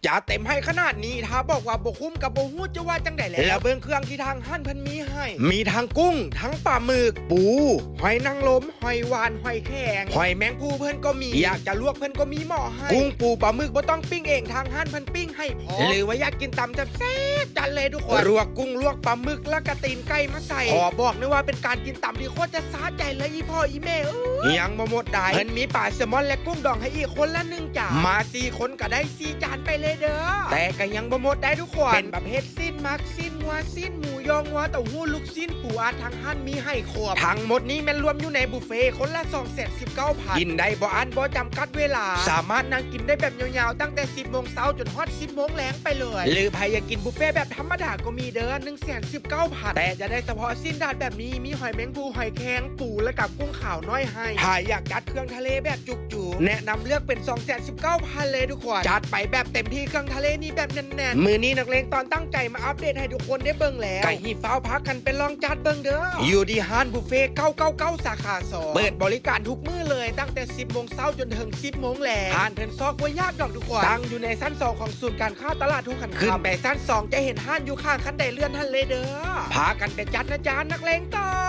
ຈັດເຕັມໃຫ້ຂະໜາດນີ້ ຖ້າບອກວ່າບໍ່ຄຸ້ມກໍບໍ່ຮູ້ຈະວ່າຈັ່ງໃດແລ້ວ. ແລ້ວເບິ່ງເຄື່ອງທີ່ທາງຮ້ານເພິ່ນມີໃຫ້ ມີທັງກຸ້ງ ທັງປາໝຶກ ປູ ຫອຍນາງລົມ ຫອຍຫວານ ຫອຍແຄງ ຫອຍແມງພູເພິ່ນກໍມີ ຢາກຈະລວກເພິ່ນກໍມີໝໍ້ໃຫ້ ກຸ້ງ ປູ ປາໝຶກບໍ່ຕ້ອງປີ້ງເອງ ທາງຮ້ານເພິ່ນປີ້ງໃຫ້ພ້ອມ ຫຼືວ່າຢາກກິນຕຳແຊບໆ ຈັດເລີຍທຸກຄົນ ລວກກຸ້ງ ລວກປາໝຶກ ແລ້ວກໍຕີນໄກ່ມາໃສ່ ຂໍບອກເລີຍວ່າເປັນການກິນຕຳທີ່ໂຄດຈະສະໃຈເລີຍ ອີ່ພໍ່ອີ່ແມ່ເອີຍ. ຍັງບໍ່ໝົດໄດ໋ ເພິ່ນມີປາແຊມອນ ແລະ ກຸ້ງດອງໃຫ້ອີກຄົນລະໜຶ່ງຈານ ມາສີ່ຄົນກໍໄດ້ສີ່ຈານໄປເລີຍເດີ. ແຕ່ກໍຍັງບໍ່ໝົດໄດ໋ທຸກຄົນ ເປັນປະເພດຊີ້ນໝັກ ຊີ້ນງົວ ຊີ້ນໝູ ຢໍງົວ ເຕົ້າຫູ້ ລູກຊີ້ນ ປູອັດ ທາງຮ້ານມີໃຫ້ຄົບ. ທັງໝົດນີ້ແມ່ນລວມຢູ່ໃນບຸບເຟຄົນລະສອງແສນສິບເກົ້າພັນ ກິນໄດ້ບໍ່ອັ້ນ ບໍ່ຈຳກັດເວລາ ສາມາດນັ່ງກິນໄດ້ແບບຍາວໆ ຕັ້ງແຕ່ສິບໂມງເຊົ້າຈົນຮອດສິບໂມງແລງໄປເລີຍ ຫຼືໃຜຢາກກິນບຸບເຟແບບທຳມະດາກໍມີເດີ ໜຶ່ງແສນສິບເກົ້າພັນ ແຕ່ຈະໄດ້ສະເພາະຊີ້ນດາດແບບນີ້ ມີຫອຍແມງພູ ຫອຍແຄງ ປູ ແລະ ກັບກຸ້ງຂາວນ້ອຍໃຫ້. ຖ້າຢາກຈັດເຄື່ອງທະເລແບບຈຸກ ແນະນຳເລືອກເປັນສອງແສນສິບເກົ້າພັນເລີຍທຸກຄົນ ຈັດໄປແບບເຕັມທີ່ ເຄື່ອງທະເລນີ້ແບບແໜ້ນໆ. ມື້ນີ້ນັກເລງຕອນຕັ້ງໃຈມາອັບເດດໃຫ້ທຸກຄົນໄດ້ເບິ່ງແລ້ວ ກໍຮີບຟ້າວພາກັນໄປລອງຈັດເບິ່ງເດີ ຢູ່ທີ່ຮ້ານບຸບເຟເກົ້າເກົ້າເກົ້າ ສາຂາສອງ ເປີດບໍລິການທຸກມື້ເລີຍ ຕັ້ງແຕ່ສິບໂມງເຊົ້າຈົນເຖິງສິບໂມງແລງ. ຮ້ານເພິ່ນຊອກບໍ່ຍາກດອກທຸກຄົນ ຕັ້ງຢູ່ໃນຊັ້ນສອງຂອງສູນການຄ້າຕະຫຼາດທຸງຂັນຄຳ ຂຶ້ນໄປຊັ້ນສອງຈະເຫັນຮ້ານຢູ່ຂ້າງຄັນໄດເລື່ອນຫັ້ນເລີຍເດີ. ພາກັນໄປຈັດນະຈ້າ ນັກເລງຕອນ